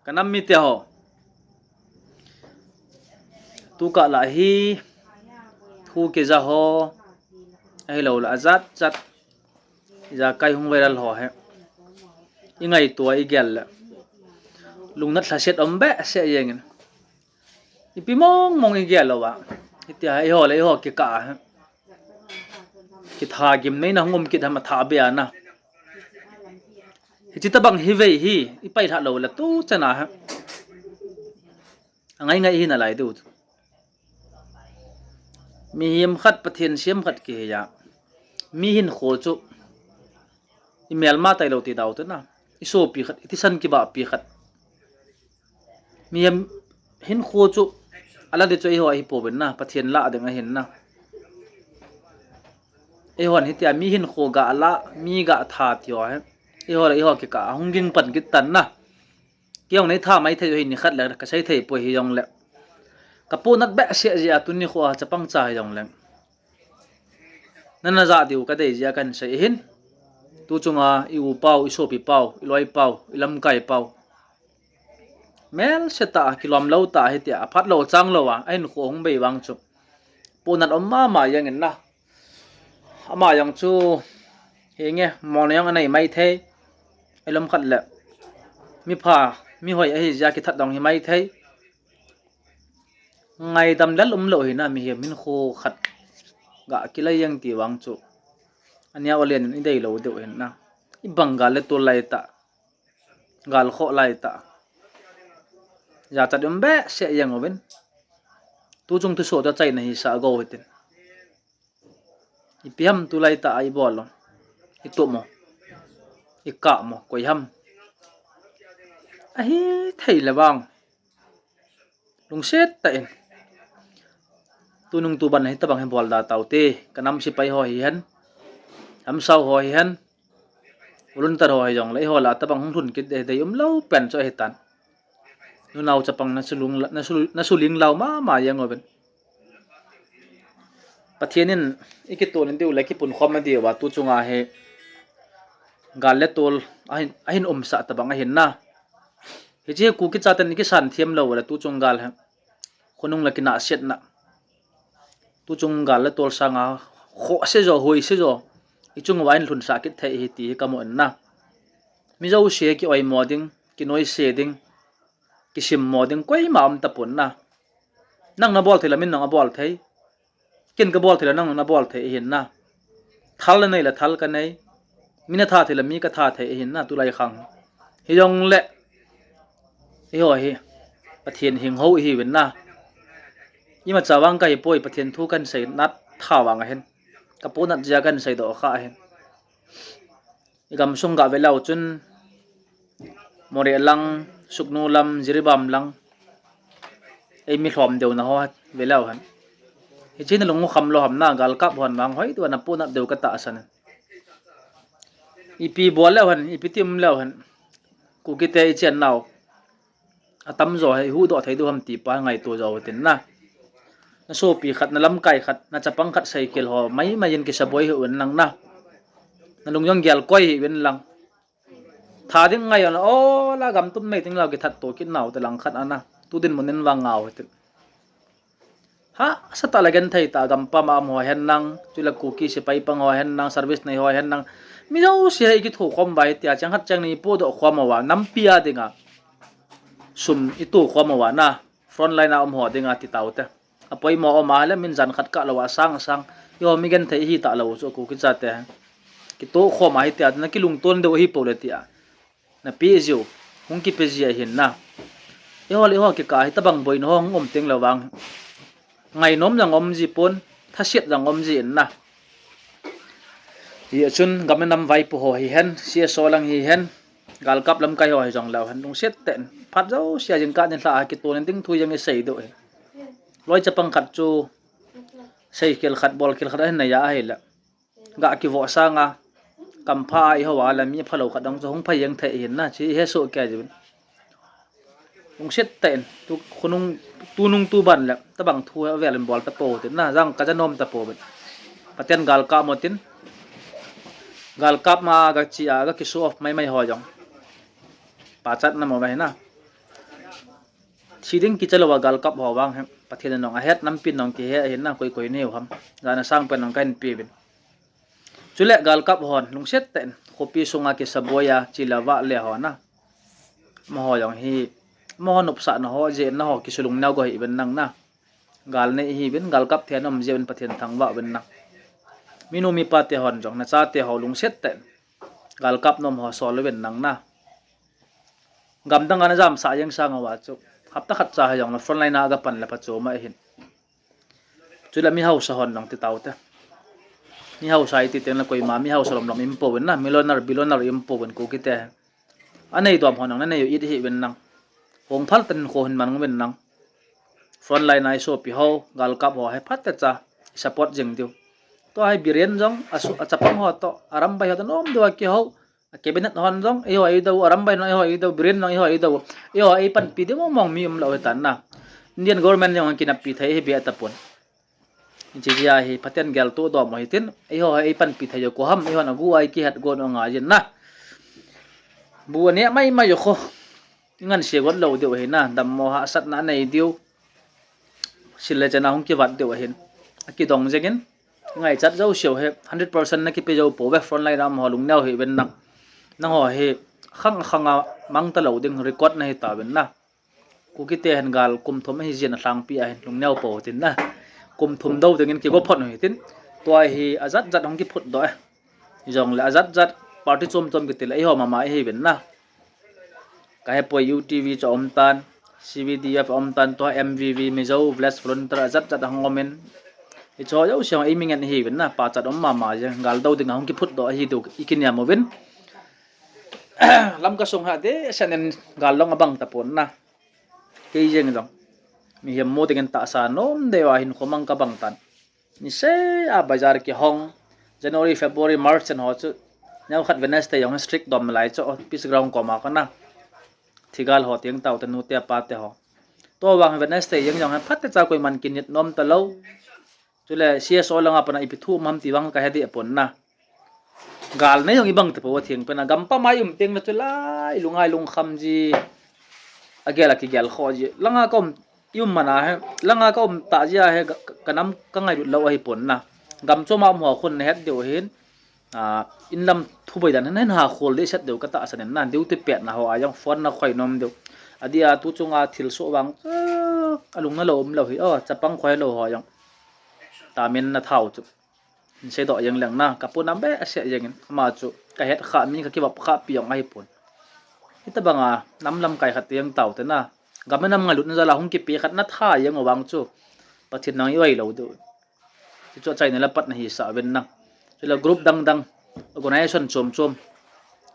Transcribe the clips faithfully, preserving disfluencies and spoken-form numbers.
Ka nam mite ho, tukah lah hi thu kija ho, ahilou lah ajat jat, ijakai hung viral ho hi, i ngaito a i gel le lungnat lhaset um behseh jengin. Ipi mong mong i gel lou a, hitia eiho le eiho kikah a hi kitha gimneina hung um kit ham, atha be a na. Hiche tabang hi vei hi i pailhah lou le tu chan a hi angai ngai hi nalai diu chu. Mihem khat, Pathen sem khat kihi a, mi hinkho chu i melma tailou ti dau te na. I sopi khat, i thisan kibahpi khat, mihem hinkho chu ala di chu eiho ahi pouvin na, Pathen lah ding ahin na. Eihon hitia mi hinkho ga la, mi ga tha ti ho hi eiho le eiho kikah a hung ging pan kit tan na. Kei jong nei tha mai thei u hi, nikhat le ka sei thei poi, hijongle ka pohnat behseh jeh a tuni kho a chapang cha hijongle nana jah diu ka dei jeh a kahin sei ahin. Tu chunga i u pau, i sopi pau, i loi pau, i lamkai pau, melse tah a, kilom lou tah a, hitia aphat lou chang lou a ahinkho hung bei vang chu pohnat um mama jengin na. Ama jong chu hinge, mona jong anei mai thei, ahilouleh khat le mipha, mihoi ahi jeh a kithat dong hi mai thei. Ngaidam lel umlou hi na, mihem hinkho khat ga kilai jeng ti vang chu aneo alen in i deilou diu hin na. I bang gal le tol lai tah, gal khoh lai tah, jachat um behseh jeng uvin. Tu chung thusoh toh achaina hisah go hitin. Ipi ham tulai tah a i bol u, i tup u, i kap u, koi ham? Ahithei le vang lungset tah in tunung tuban a hitabang hi bol da taute. Ka nam sepai ho hihen, Lamsao ho hihen, volunteer ho hijongle, eiho lah a tabang hung lhun kit dei, dei umlou pen chu ahitan. Nunao chapang na sulung la, na su, na suling lau mama jeng uvin. Pathen in i kitun diu le kipunkhom na diuva tu chunga hi gal le tol ahin, ahin umsah tabang ahin na. Hiche hi Kuki chaten i kisan them lou le tu chung gal hi khonung le kinahsetna, tu chung gal le tol sanga khohse jo, hoise jo i chung uva ahin lhunsah kit thei ahi ti hi kamu in na. Mi jouse kioimo ding, kinoise ding, kisimmo ding koima um tapon na. Nang nabol thei le min jong abol thei, ken kabol thei le nang nabol thei ahin na. Thal nanei le thal kanei, mi natha thei le mi katha thei ahin na tulai khang. Hijongle eiho hi Pathen hing ho ihiuvin na. Imacha vang kahi poi, Pathen thu kahin sei nat tha vang ahin, ka pohnat jeh a kahin seidoh kha ahin. I gamsung ga veleu chun Moreh lang, Sugnu lam, Jiribam lang, eimi lhom deuna ho veleu hen, hiche hi nalung u kham lou ham na, galkap hon vang hoi tua na pohnat diu katahsan in. Ipi bol leu hen, ipi ti um leu hen, Kukite i chennau atamjo hi huhdoh thei diu ham ti pa ngaito jo hitin na. Na sopi khat, na lamkai khat, na chapang khat seikhel ho maimai in kisaboi hih un lang na. Nalung jong gelkoi hih un lang. Tha ding ngai un, o la gam tum mei ting lau kithat to kit nau te langkhat ana. Tu dinmun in vang ngau hitin. Hahsa tah le genthei tah a gampam a um ho hen lang, chule Kuki sepai pang ho hen lang, service nei ho hen lang, mi jouse hi kithokhom uva hitia cheng khat cheng ni podoh khom uva, nampi a dinga sum itokhom uva na, front line a um ho dinga ti taute. Apoimo um a le min jan khat kah louva asang asang, eiho mi genthei ihi talou chu Kuki chate kitokhom a hitia na kilungton diu ahipou le tia napeh jiu, hung kipe ji ahin na. Eiho le eiho kikah a hitabang boina ho hung um teng le vang ngainom jong um ji pon, thaset jong um ji in na. Hijeh chun gam le nam vaipo ho hihen, C S O lang hihen, galkap lamkai ho hijong leu hen, lungset tah in phat jousea jingkah nilhah a kitun ding thu jong isei diu ahi. Loi chapang khat chu seikhel khat, bolkhel khat ahin nei a ahile, ga kivoh sanga kampha a ihou a le mi phalou khat dong chu hung phai jeng thei ahin na, chu ihesoh kei jiuvin. Lungset tah in tu khonung, tunung tuban le tabang thu hi avel in bol tapou tin na, jang kaja nom tapouvin. Pathen galkap mo tin, galkap ma gache a ga ki show off maimai ho jong pachat na mo ba hi na. Thi ding kicha lou a galkap ho vang hi Pathen in jong ahet, nampi in jong kihe ahi na, koi koi neiu ham. Jana sang pen jong kahin pe uvin. Chule galkap hon lungset tah in khopi sunga kisaboi a, chila vale ho na. Amaho jong hi, amaho nopsahna ho, jehna ho kisulung neo go hih uvin lang na. Gal nei ihiuvin, galkap thei a na um jeh uvin Pathen thangvah uvin lang. Minu mipa te hon jong, nachate ho lungset tah in galkap nom ho sol uvin lang na. Gamdang a na jamsah jeng sang uva chu, hapta khat cha hijongle frontline a aga pan le pha chom ahin. Chule mi hausa hon jong ti taute. Mi hausa iti tengle koima mi hausa lom lom ium pouvin na, millionaire, billionaire ium pouvin Kuki te. Anei dom hon jong nanei u it hih uvin lang. Hung phal tah in kho hin man uvin lang. Frontline a isopi ho, galkap ho hi phatecha i support jing diu. Tua hi Biren jong, asu-, achapang ho toh, Arambai ho toh nom diu a kihou. A cabinet hon jong eiho eidou, Arambai hon eiho eidou, Biren jong eiho eidou. Eiho eipanpi ding mong mong mi umlou hitan na. Indian government jong kineppi thei hi beh tapon. Hiche jeh a hi phaten geltoh dom u hitin, eiho eipanpi thei u koi ham, eihon agu a ikihet gon u angai jin na. Bu aneh mai mai u kho. Ingansei got lou diu ahi na, dammo hahsatna anei diu. Sil le chen a hung kivat diu ahin. Akidong jengin, ngaichat jouseu hi hundred percent nakipe jou pouve, frontline a um ho lungneo hih uvin lang. Nangho hi khang khang a mang talou ding record nahi tauvin na. Kuki te hin gal kum thum ahi jeh in alhangpi ahin lungneo pou hitin na. Kum thum dou dingin kigo phot u hitin. Tua hi ajat jat hung kiphutdoh e. Hijongle ajat jat party chom chom kiti le eiho mama ihiuvin na. Kahepoi, U T V chu aum tan, C V D F aum tan, tua M V V, Mizo Village Volunteer ajat jat ahung umin. Hicheho jouse jong eimi ngen ihiuvin na, pachat um mama jeng, gal dou dinga hung kiphutdoh ahi diu ikinem uvin. Lamka sung hi adehset in gal jong abang tapon na. Kei jeng jong mihem mu dingin tahsa nom deh uva hinkho mang kabang tan. Niseh a bazar kihong, January, February, March chan ho chu, neokhat Wednesday jong hi street dom lai chu, office ground koma kona. Thigal ho teng taute, nute pate ho. Tua vang Wednesday jeng jong hi phatecha koiman kinit nom talou. Chule C S O langa pana ipi thu um ham ti vang kahe deh pon na. Gal nei jong ibang tapou a thengpen a, gampam a ium tengle chu la ilung a ilungkham ji, agel a kigel khoh ji. Langa kaum, ium man a hi, langa kaum tah jeh a hi, ka, ka, kanam kangailut lou ahipon na. Gam chom a um ho khun nahet diu ahin, a, inlam thuboi dan hin, hin hakhol dehset diu katahsan in na, duty petna ho a jong phone nakhoi nom diu. Adeh a tu chunga thilsoh vang, a, alung nalou umlou hi, o, chapang khoilou ho jong. Tamin nathau chu. Hin seidoh jeng leng na, kapu nam behseh jengin, ama chu kahet khah, mi kakivop khah pi jong ahipon. Hitabanga nam lamkai khat jeng taute na, gam le nam ngailutna jal a hung kipe khat natha jeng u vang chu, Pathen nang i-oi lou diu. Hichu achaina le patna hisah uvin na. Chule group dang dang, organization chom chom,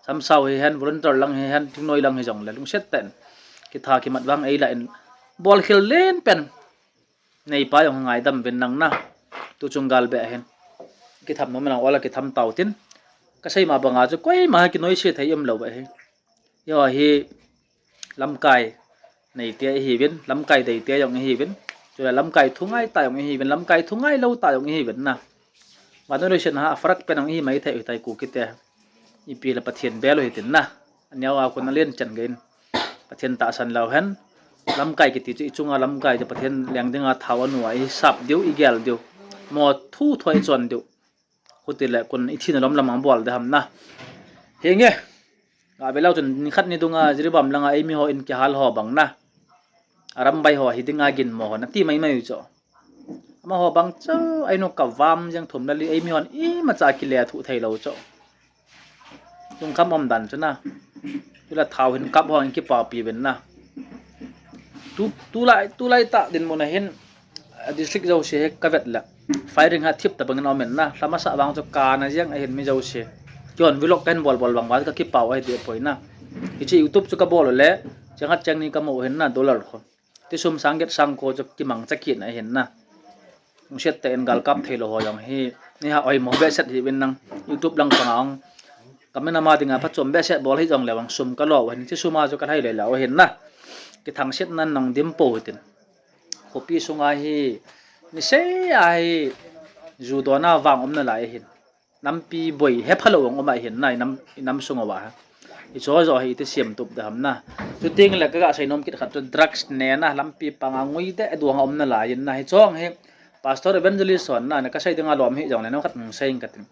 Samsao hihen, volunteer lang hihen, Thingnoi lang hijongle, lungset tah in kitha kimat vang eilah in, bolkhel lenpen neipa jong ngaidam uvin lang na. Tu chung gal beh hin kitham nom lang, ol a kitham tautin. Kasei ma banga chu koima kinoise thei umlou ahi. Eiho hi lamkai neite ihiuvin, lamkai deite jong ihiuvin. Chule lamkai thu ngai tah jong ihiuvin, lamkai thu ngailou tah jong ihiuvin na. Vannoi leiset a afarak pen jong ihi maithei u hitai Kukite. Ipi le Pathen bel u hitin na. Aneo a kon alen chan gei in. Pathen tahsan leu hen. Lamkai kiti chu ichunga lamkai chu Pathen leng dinga thao anu a isap diu, igel diu. Mo thu thoi chon diu. Khutile kon ithina lom lam a bol de ham na. Henge. Gave leu chun nikhat ni dunga Jiribam langa eimi ho in kihal ho bang na. Arambai ho hidinga ginmo ho nati mai mai u chu. Amaho bang chu, einu kavam jeng thum le li, eimi hon imacha kile thuh theilou chu. Lungkham um dan chu na. Chule thao hin kap ho in kipapi uvin na. Tu, tulai, tulai tah dinmun a hin, a district jouse hi kavet le, firing hi athip tabang in aumin na. Lha masa vang chu kana jeng ahin mi jouse. Keihon vlog kahin bol bol vang uva kakipah u ahi deh poi na. Hiche YouTube chu kabol u le, cheng khat cheng ni kamu u ahin na, dollar khu. Ti sum sang get sang ko chu kimangcha kit na ahin na. Lungset tah in galkap theilou ho jong hi, ni ha oimo behseh hih uvin lang, YouTube lang panga ong. Kamin ama dinga phachom behseh bol hih jongle vang sum kalo u ahin, ti sum a chu kalhai lele u ahin na. Kithangsetna nong dim pou hitin. Khopi sunga hi, niseh a hi, ju dona vang um nalai ahin. Nampi boi hephalou ong um ahin na, inam, inam sung uva ha. Hicho joh hi iti siam tup ding ham na. Chuteng le kaga seinom kit khat chu drugs nena lampi panga ngui deh duang a um nalai in na. Hicho hi Pastor Evangelist hon na, na kasei dinga lom hijongle, neokhat hung sei inge katin.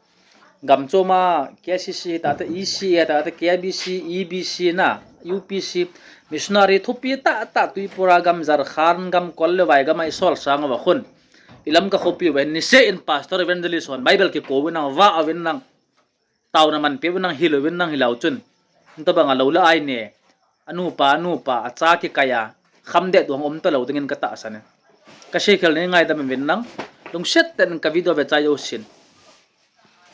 Gam chom a K C C hita te, E C A hita te, K B C, E B C na, U P C, missionary thupi tah tah Tripura gam, Jharkhand gam, kol le vai gam a isol sang uva khun. Ilamka khopi uva hin niseh in Pastor Evangelist hon Bible kikou vin lang, vah uvin lang, taona manpeh uvin lang, hil uvin lang, hilou chun hitobang a lou le ai ne, anupa, anupa, acha kikai a, kham deh duang um talou dingin katahsan e. Kaseikhel nei ngaidam uvin lang, lungset tah in ka video ve chai jousen.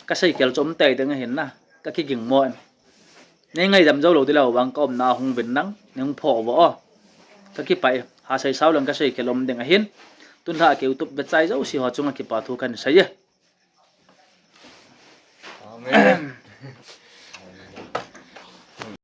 Kaseikhel chu um tei ding ahin na, kakiging mo in. Nei ngaidam jou lou ding lou vang ka umna a hung uvin lang, nei hung phoh uvo o. Kakipah e, ha sei sao leng kaseikhel um ding ahin. Tunlhah a ka YouTube ve chai jouse ho chunga kipa thu kahin sei e. Amen.